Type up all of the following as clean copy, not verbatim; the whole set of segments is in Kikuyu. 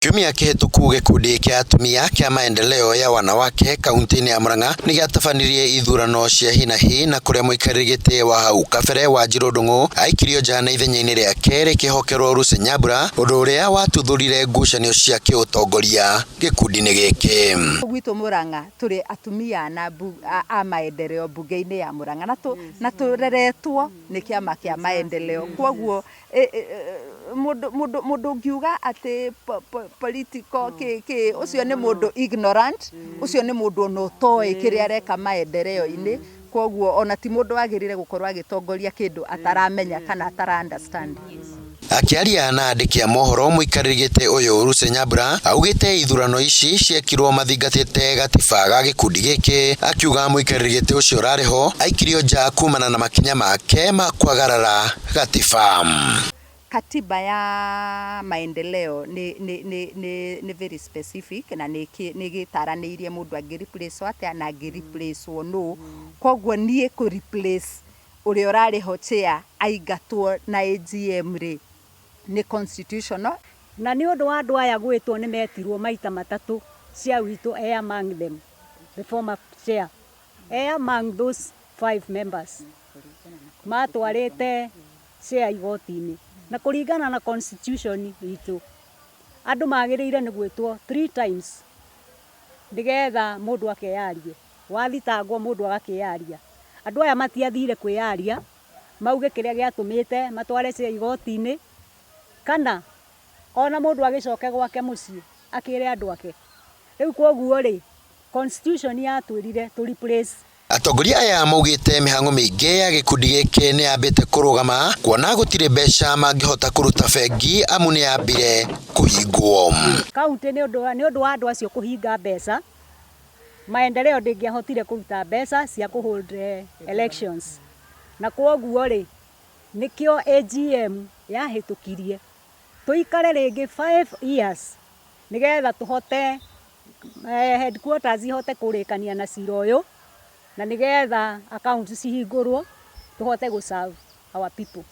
Kiumia kĩhĩtũku gĩkundi kĩa atumia kĩa maendeleo ya wanawake kaunti-inĩ ya Murang'a nĩ gĩatabanirie ithurano cia hi na hi na kũrĩa mũikarĩri gĩtĩ wa hau kabere Wanjirũ Ndung'u aikirio nja na ithenya-inĩ rĩake rĩkĩhokerwo Lucy Nyambura, ũndũ ũrĩa watuthũrire ngucanio cia kĩũtongoria gĩkundi-inĩ gĩkĩ. Gwitũ Murang'a tũrĩ atumia na a maendeleo mbunge-inĩ ya Murang'a na tũreretwo nĩ kĩama kĩa maendeleo. Koguo mũndũ ũngiuga atĩ political kĩ ũcio nĩ mũndũ ignorant, ũcio nĩ mũndũ ona ũtoĩ kĩrĩa areka maendeleo-inĩ. Koguo ona ti mũndũ wagĩrĩire gũkorwo agĩtongoria kĩndũ ataramenya kana atara understand. Akĩaria na andĩki a mohoro, mũikarĩri gĩtĩ ũyũ Lucy Nyambura augĩte ithurano ici ciekirwo mathingatĩte gatiba ga gĩkundi gĩkĩ, akiuga mũikarĩri gĩtĩ ũcio ũrarĩ ho aikirio nja kumana na makinya make ma kwagarara gatiba. Katiba ya maendeleo nĩ very specific na nĩ gĩtaranĩirie mũndũ angĩ replace atĩa na angĩ replace nũ. Koguo niĩ kũ replace ũrĩa ũrarĩ ho chair aingatwo na AGM rĩ, nĩ constitutional. Na nĩ ũndũ wa andũ aya gwĩtwo, nĩ metirwo maita matatũ, chair witũ e among them, the former chair e among those five members matwarĩte chair igoti-inĩ. Na kũringana na constitution itũ, andũ magĩrĩire nĩ gwĩtwo three times nĩgetha mũndũ akeyarie. Wathitangwo, mũndũ agakĩyaria. Andũ aya matiathire kwĩyaria mauge kĩrĩa gĩatũmĩte matware chair igoti-inĩ, kana ona mũndũ agĩcoke gwake mũciĩ akĩre andũ ake. Rĩu koguo rĩ, constitution yatwĩrire tũ replace. Atongoria aya maugĩte mĩhang'o mĩingĩ ya gĩkundi gĩkĩ nĩ yambĩte kũrũgama kuona gũtirĩ mbeca mangĩhota kũruta bengi amu nĩ yambire kũhingwo. Kaunti nĩ ũndũ wa andũ acio kũhinga mbeca, maendeleo ndĩngĩahotire kũruta mbeca cia kũ hold elections, na kwoguo rĩ, nĩkĩo AGM yahĩtũkirie tũikare rĩngĩ 5 years nĩgetha tũhote headquarters ihote kũrĩkania na cira ũyũ, na nĩgetha accounts cihingũrwo tũhote gũ serve our people.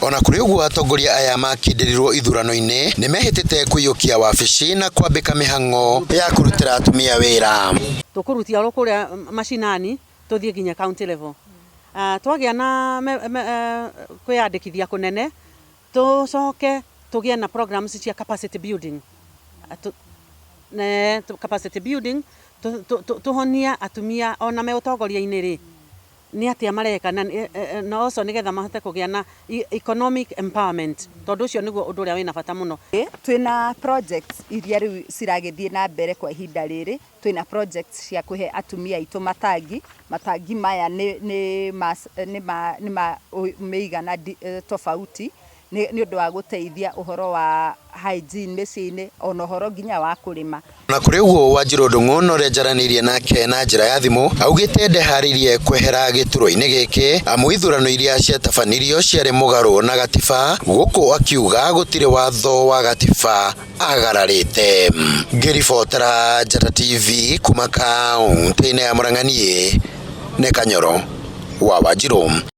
Ona kũrĩ ũguo, atongoria aya makindĩrirwo ithurano-inĩ nĩ mehĩtĩte kũiyũkia wabici na kwambĩka mĩhang'o ya kũrutĩra atumia wĩra. Tũkũrutia oro kũrĩa macinani tũthiĩ nginya county level. Twagĩa na kwĩyandĩkithia kũnene, tũcoke tũgĩe na programs cia capacity building. Capacity building tũhonie atumia ona me ũtongoria-inĩ rĩ, nĩ atĩa mareka, na also nĩgetha mahote kũgĩa na economic empowerment, tondũ ũcio nĩguo ũndũ ũrĩa wĩna bata mũno. Twĩna projects iria rĩu ciragĩthiĩ na mbere kwa ihinda rĩrĩ. Twĩna projects cia kũhe atumia aitũ matangi. Matangi maya nĩ ma mĩigana tofauti nĩ ũndũ wa gũteithia ũhoro wa hygiene mĩciĩ-inĩ, ona ũhoro nginya wa kũrĩma. Na kũrĩ ũguo, Wanjirũ Ndung'u na ũrĩa njaranĩirie nake na njĩra ya thimũ augĩte ndeharĩirie kwehera gĩturwa-inĩ gĩkĩ amu ithurano iria ciatabanirio ciarĩ mũgarũ na gatiba, gũkũ akiuga gũtirĩ watho wa gatiba agararĩte. Ngĩribotera Njata TV kuma kaunti-inĩ ya Murang'a, niĩ nĩ Kanyoro wa Wanjirũ.